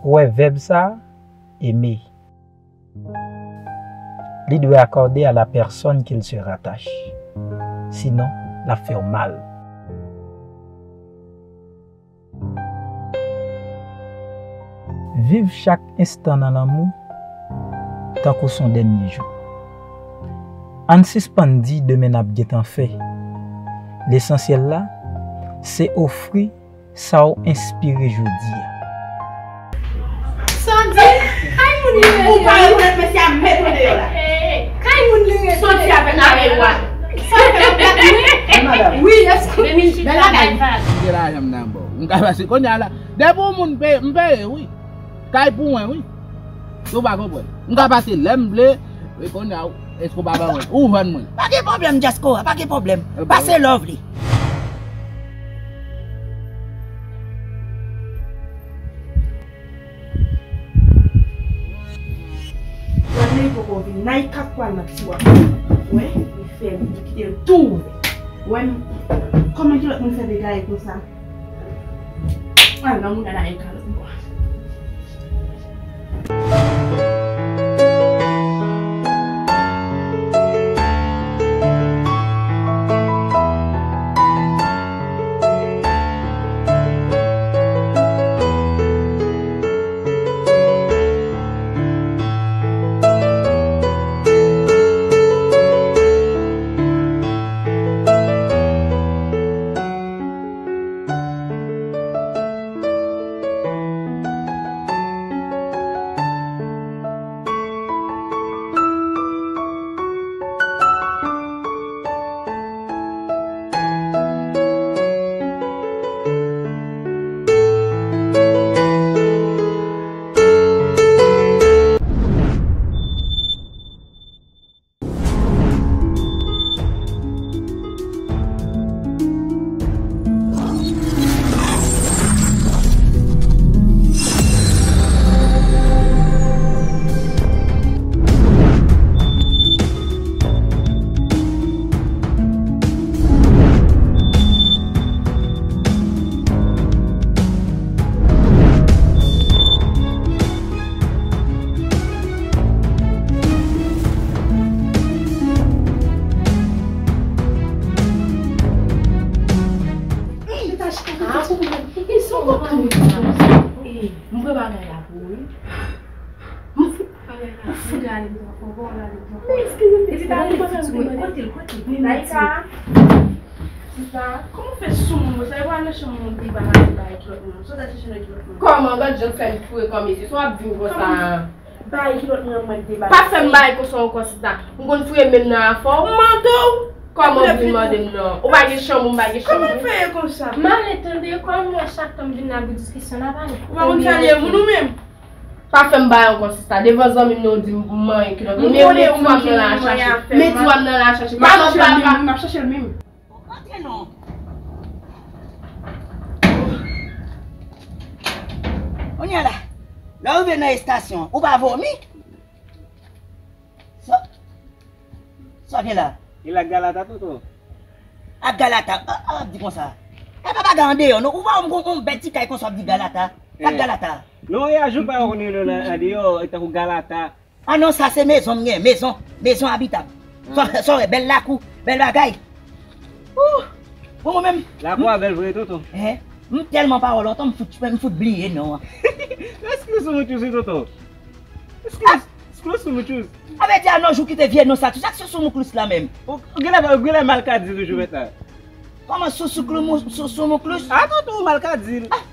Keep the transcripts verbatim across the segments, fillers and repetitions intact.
Ou wè vèb sa a, aimer. Li dwe akòde a la pèsòn ke l se ratache. Sinon, l ap fè w mal. Viv chak enstan nan lanmou tankou s on dènye jou. Ann sispann di demen n ap gentan fè. Lesansyèl la, se ofri sa w enspire jodi a. Sandy, kay moun li rete? Ou pa rekonèt mesye a, met mwen deyò la. Kay moun li rete? Sandy avèk kare w a. Sa fè yon tèt mwen. Wi, èske wi, bèl bagay. Kite lajan m nan bò. M ka pase kounye a la. Depi yon moun peye, m peye, wi. Kay pou mwen, wi. Ou pa konprann. M ka pase lè m vle, e kounye a, èske w pa ban mwen? Ou vann mwen. Pa gen pwoblèm, Djaskora, pa gen pwoblèm. Pase love li. Wadley poko vin. Naïka pral nan tiwa. Wè, li fè li kite l tou ouvè. Wè, kòman ki lòt moun fè degaye konsa? Al nan mouda Naïka lòt bò. M pran bagay la pou ou, wi. M fout gade m pran fò, bon, gade m pran fò. Eskize m, eskize m, kote l, kote l? Naïka. Sista, kòman w fè sou moun konsa? E pa nan chanm mwen te pa pale bay kilòt mwen. Sa w t al chèche nan kilòt mwen? Kòman? Gad jan l fè m foure kò mesye. Sa w ap di m konsa? Bay kilòt mwen, mwen te bay. Pa fè m bay konsa ankò, sista. M konn foure men m nan afè w. M mande w. Kòman w vin mande m nan? Ou pa gen chanm, ou m pa gen chanm. Kòman w fè ye konsa? M ale tande, kòm mwen chak tan m vin la pou diskisyon, n a pale. Ou pa konn salye moun ou menm? Pa fè m bay ankò, sista. Devan zanmi m nan, ou di m pou m manyen kilòt. M konnen ou menm ki manyen afè m. Men ti w ap nan la chache. M ap chache l menm, m ap chache l menm. Antre non. Kounye a la, lè w rive nan estasyon, ou pa vomi? Sa, sa gen la? E la galata, tonton. Ak galata, ah, ah, di konsa. E pa bagay andeyò, non. Ou pa wè m gon, gon bèl ti kay konsa, w ap di galata. Ak galata. Non, e a jou pa yo konn rele yo nan, andeyò, e tankou galata. Ah non, sa se mezon m gen, mezon, mezon abitab. Sa, sa w wè, bèl lakou, bèl bagay. Ouh! Bon, mwen menm. Lakou a bèl vre, tonton. Hein? M tèlman pa wè lontan, m fout, m fout bliye non an. Èske w sou mouchous wi, tonton? Èske w sou mouchous? A vle di a non, jou kite vye non sa, tou sa k sou sou mouklous la menm. Ou, ou genlè, ou genlè malkadi toujou mèt la. Kòman sou sou klou mou-, sou sou mouklous? A tonton, ou malkadi. Ah,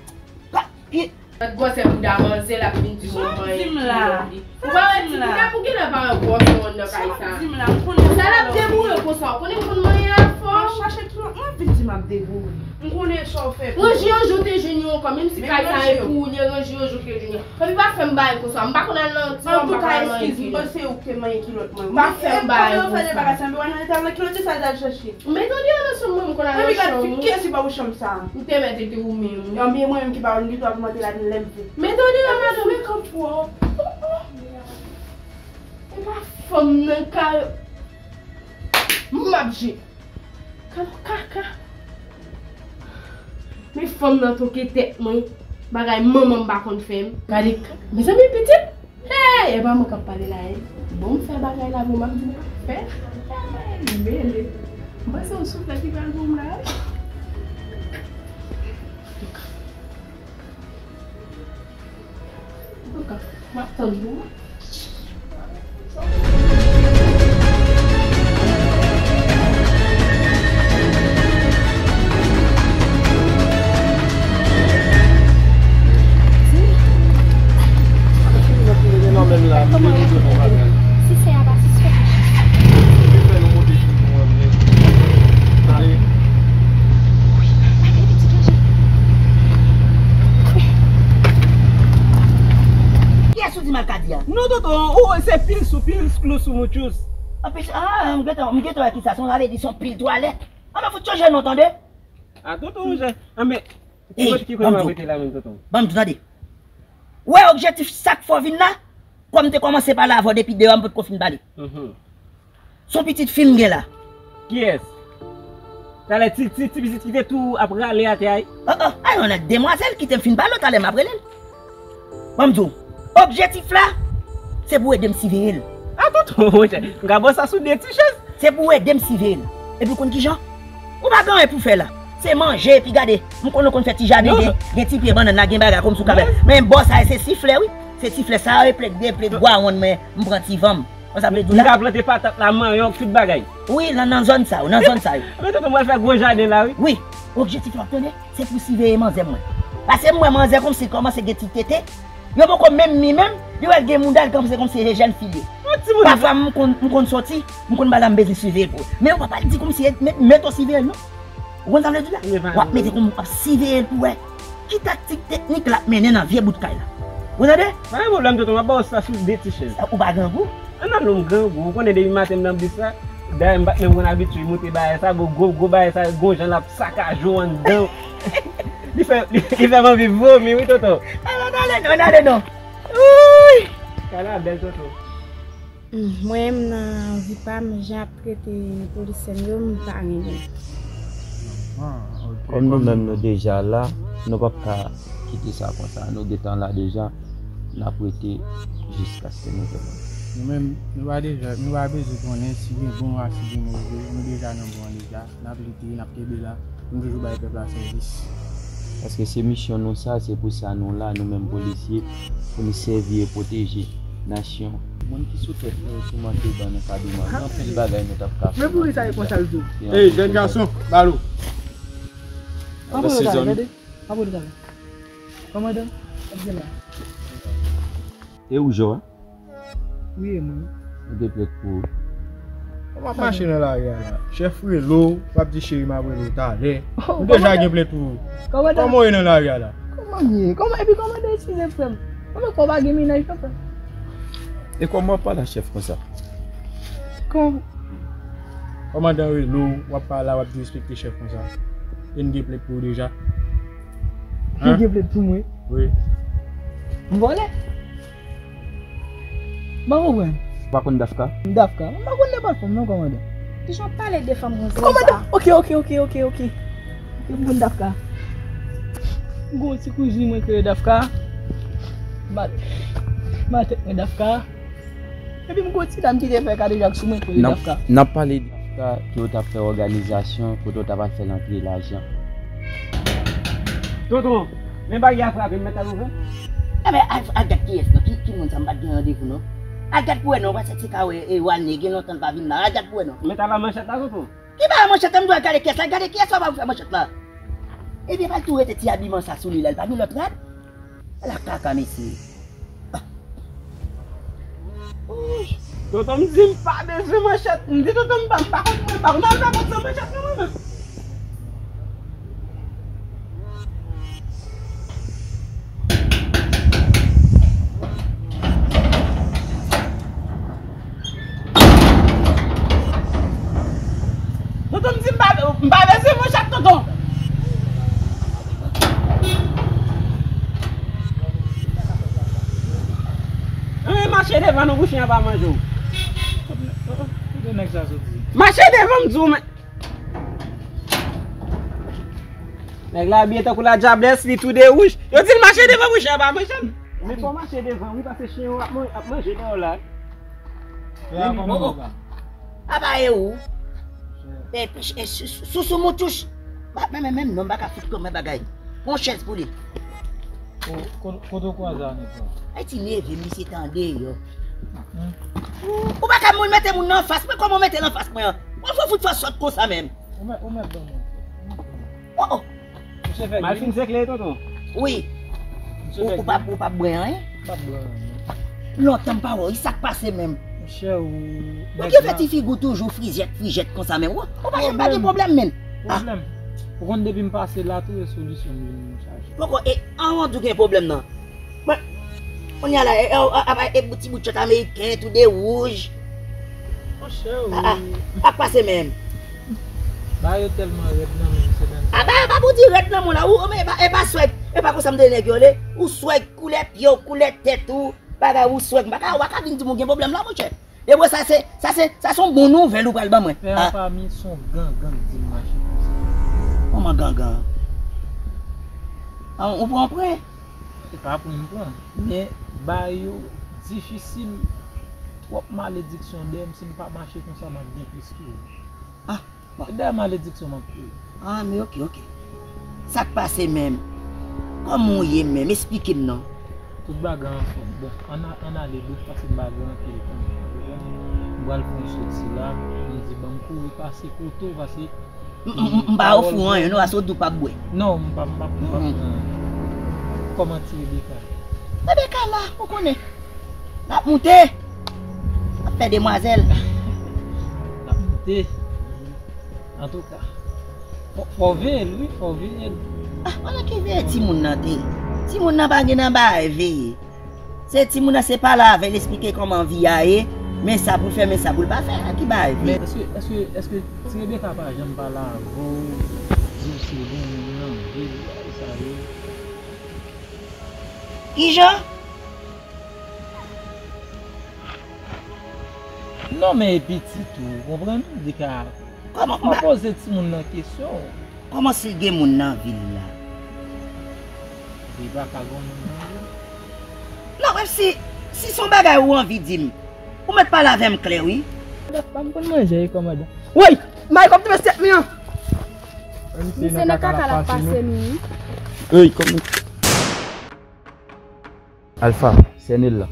pa, i, Gòsè bouda manzè l ap vin di mwen manyen kilòt li. Ou pa wè ti bouda pou genlè pa yon gwòs moun nan kay sa. Sa l ap deboure konsa, ou konnen m konn manyen afè w. Chache kilòt mwen vin di m ap deboure. M konnen sa w fè pou mwen. Ranje yon jou te jwenn yon ankò, menm si kay sa e pou ou l ye, ranje yon jou te jwenn yon. Epi pa fè m bagay konsa, m pa konn al nan ti, m pa konn al manyen kilòt. Antouka, eskiz m, se ou ki te manyen kilòt mwen. Pa fè m bagay konsa. Epi kote w fè de bagay sa, m pa nan kilòt, se sa l t al chache. Mete w deyò nan chanm mwen, m konn al nan chanm ou. Kiyès ki ba ou chanm sa a? M te mèt ete ou menm. Ebyen mwen menm ki ba ou l, m gentan ap mande ladan l lè m vle. Mete w deyò, madanm. Frekan twòp. E pa fanm nan ka, m ap je. Kado kaka. Men fanm nan toke tèt mwen. Bagay manman m pa konn fè m. Gade, mezanmi, pitit. Hey, e pa mwen k ap pale la, e. Bon, m fè bagay la, bon, m ap di m pa fè. Hey, mele. M panse yon souflèt ki pral bon la. Antouka, m ap tann pou ou. Kòman yo? Si sè a pa sispann. Kiyès ou di m al ka di a? Non, tonton, ou wè se pil sou, pil klou sou mouchous. Anpil, ah, m gentan, m gentan wè ki sa, se yon, sa vle di se yon pil twalèt. Anben fout chanje non, tande? A, tonton, chanje. Anben, ki kote, ki kote m ap rete la menm, tonton? Ban m di, tande. Ou wè objektif sa k fè w vin la? Kòm m te kòmanse pale avè w depi deyò, m potko fin pale. Mhm. Se yon pitit fi m gen la. Kiyès? Talè ti, ti, ti pitit ki te tou ap rale atè a, wi. Oh, oh, a yon lòt demwazèl, kite m fin pale w, talè m ap rele l. Ban m di w, objektif la, se pou ede m siveye l. A, tonton, monchè, m ka ba w sa sou de ti chèz. Se pou ede m siveye l. Epi w konn kijan? Ou pa gen anyen pou fè la. Se manje, epi gade, m konn, ou konn fè ti jaden, gen, gen ti pye bannann la, gen bagay kòmsi w ka fè. Men bò sa yo, se ti flè, wi. Se ti flè sa yo, e plèk de, plèk bwa wonn mwen, m pran ti van m. Konn sa m vle di w la? M ka plante patat la, manyòk, tout bagay. Wi, nan, nan zòn sa yo, nan zòn sa yo. Men tonton, mwen fè gwo jaden la, wi. Wi, objektif la, tande, se pou siveye manzè mwen. Paske m wè manzè kòmsi l kòmanse gen ti tete. Yo poko menm mi menm, li wè l gen mouda, l kòmsi, kòmsi se jèn fi l ye. Yon timoun. Pafwa, m konn, m konn soti, m konn bagay la, m bezwen siveye l pou. Men yo pa pral di kòmsi, met, met w siveye l, non. Ou konn sa m vle di la? W ap mete kòm w ap siveye l pou wè ki taktik teknik l ap mennen nan vye bout kay la. Ou tande? Pa gen pwoblèm, tonton, m ap ba w sa sou de ti chèz. Ou pa grangou? An, non, m grangou. Ou konnen depi maten m nan bis la, dayè m pa t menm konn abitye moute bagay sa, gwo, gwo, gwo bagay sa, gon jan l ap sakaje w anndan. Li fè, li, li fè m anvi vomi, wi, tonton. Ann ale non, ann ale non. Wouy! Kay la bèl, tonton. Hmm, mwen menm nan vi pa m, jan y ap trete polisyen m yo, m pa renmen. Ah, ok. Kòm nou menm nou deja la, nou p ap ka kite sa konsa. Nou gentan la deja, n ap rete jiskaske nou jwenn yon. Nou menm, nou pa deja, nou pa bezwen konnen si gen bon a si gen move, nou deja nan bon an deja. N ap lite, n ap kenbe la, pou n toujou bay pèp la sèvis. Paske se misyon nou sa, se pou sa nou la, nou menm polisye, pou n sèvi e pwoteje nasyon. Moun ki sou tèt nou yo, si w manke ban nou kado, man, gen anpil bagay nou t ap ka fè. Men pouri sa e konsa l di w. Ey, jèn gason, balo. Papa yo talè, tande. Papa yo talè. Kòmandan, ap gen la. E ou, Joa? Wi, e mwen. Mete plent pou ou. Kòman w ap mache nan lari a la? Chèf rele w, w ap di cheri m ap rele w talè. Nou deja gen plent pou ou. Kòmandan. Kòman w ye nan lari a la? Kòman m ye? Kòman, epi kòmandan, eskize frè m. Kòman kò w pa gen mennaj non frè m? E kòman w ap pale a chèf konsa? Kòm- Kòmandan rele w, w ap pale a, w ap direspekte chèf konsa. E n gen plent pou ou deja. Hein? Gen plent pou mwen? Wi. M vòlè? M pa konprann. Ou pa konn Dafka? M Dafka? M pa konn nenpòt fanm non, kòmandan. Kijan w pale de fanm konsa? Kòmandan! Ok, ok, ok, ok, ok. M konn Dafka. M gon ti kouzin mwen ki rele Dafka. Ma, ma tèt mwen Dafka. Epi m gon ti dam ki te fè kadejak sou mwen ki rele Dafka. N ap pale Dafka ke w t ap fè òganizasyon kote w t ap al fè l antre lajan. Tonton, men bagay a frape m, mèt al ouvè. Enben, al, al gad kiyès non, ki, ki moun sa, m pa t gen randevou non. Al gad pou wè non, w pa santi ka wè, e, Walne gen lontan l pa vin la, al gad pou wè non. Mèt al a manchèt la, tonton. Ki bagay manchèt la, m di w al gade kiyès la, gade kiyès la w pa fè manchèt la. Ebyen, pa l tou rete ti abiman sa sou li la, l pa gen lòt rad. Ala kaka, mesye. Wouy. Tonton m di m pa bezwen manchèt. M di tonton m pa, m pa konn, mwen pa konn al nan kont san manchèt non mwen menm. Tonton m di m pa, m pa bezwen manchèt, tonton. Anben, mache devan nou pou chen an pa manje w. Kote nèg sa soti? Mache devan m di w, men. Nèg la abiye tankou la dyablès, li tou de wouj. Yo di l mache devan, monchè, pa mechan. Men fò w mache devan, wi, paske chen yo ap man-, ap manje dèyè w la. Wi, wi. Oh, oh. Apa e ou? E, e, sou, sou, sou, sou moutouch. Ba, men, men, men, non, m pa ka fout kòman bagay. Pran chèz pou li. Ko-, ko-, kote w kwaze a nèg la? Ay, ti neve, misye tande yo. Hmm. Ou, ou pa ka moun mete moun nan fas mwen, kòman w mete l anfas mwen an? Ou fò fout fè sòt konsa menm. Ou mèt, ou mèt ban mwen. Oh, oh. Misye fè gri. Mal fin sekle, tonton. Wi. Misye fè gri. Ou, ou pa, ou pa bwè anyen? M pa bwè anyen. Lontan m pa wè w, sa k pase menm? Monchè, ou... Ou ki fè ti figi w toujou frizèt, frijèt konsa menm? Ou, ou pa janm pa gen pwoblèm menm? Ah. Pwoblèm. Ou konn depi m pase la, tou e solisyon m vin chache. Poko, e, an, ou di w gen pwoblèm nan. Mwen, kounye a la, e, e, e, e, e, ti bout chòt ameriken, tou de wouj. Monchè, wi. Ah, ah, pa k pase menm. Bagay yo tèlman rèd nan men m semèn sa. Ah, bagay yo pa pou di rèd nan men w la. Ou, men, e pa, e pa swag, e pa konsa m te nèg yo le. Ou swag, koulè pye w, koulè tèt ou, bagay ou swag. M pa ka, w pa ka vin di m ou gen pwoblèm la, monchè. Depi sa se, sa se, sa se yon bon nouvèl ou pral ban mwen. Pè a pa mi se yon gangan k di m mache konsa. Kòman gangan? Ah, ou pran prè? Se pa prè m pran, men bagay yo difisil. Twòp malediksyon dèyè m, si m pa mache konsa, m ap gen plis toujou. Ah, bon. Se dèyè malediksyon m ap kouri. Ah, men oke, oke. Sa k pase menm? Kòman w ye menm? Esplike m non. Tout bagay anfòm. Bon, ann a-, ann ale dout paske m pa gen anpil tan. M pral fè yon soti la, m di ban m kouri pase kote w paske M, m, m, m pa ofri w anyen, non, ase w di w p ap bwè. Non, m p ap, m p ap, m p ap pran. Kòman ti Rebecca? Rebecca la, ou konnen. L ap moute. L ap fè demwazèl. L ap moute. Antouka, fò, fò w veye l, wi, fò w veye l. Ah, pandan ki veye timoun nan te? Timoun nan pa gen nan bagay veye. Se timoun nan, se pale avè l, esplike kòman vi a ye, men sa pou l fè, men sa pou l pa fè, ki bagay vye. Men èske, èske, èske ti Rebecca pa janm pale avè w, di w se bon moun nan, vye bagay sa yo? Kijan? Non, men e pitit ou, konprann? Li ka Kòman, fò poze timoun nan kesyon. Kòman si l gen moun nan vi l la? Li pa ka gen moun nan vi l. Non, menm si, si se yon bagay ou anvi di m, ou mèt pale avè m klè, wi. Ban m konn manje, wi, kòmandan. Woy! May kòm tou mesye mi an! Misye nan kaka l ap pase nou, wi. Ey, kòm Alpha, sène l la.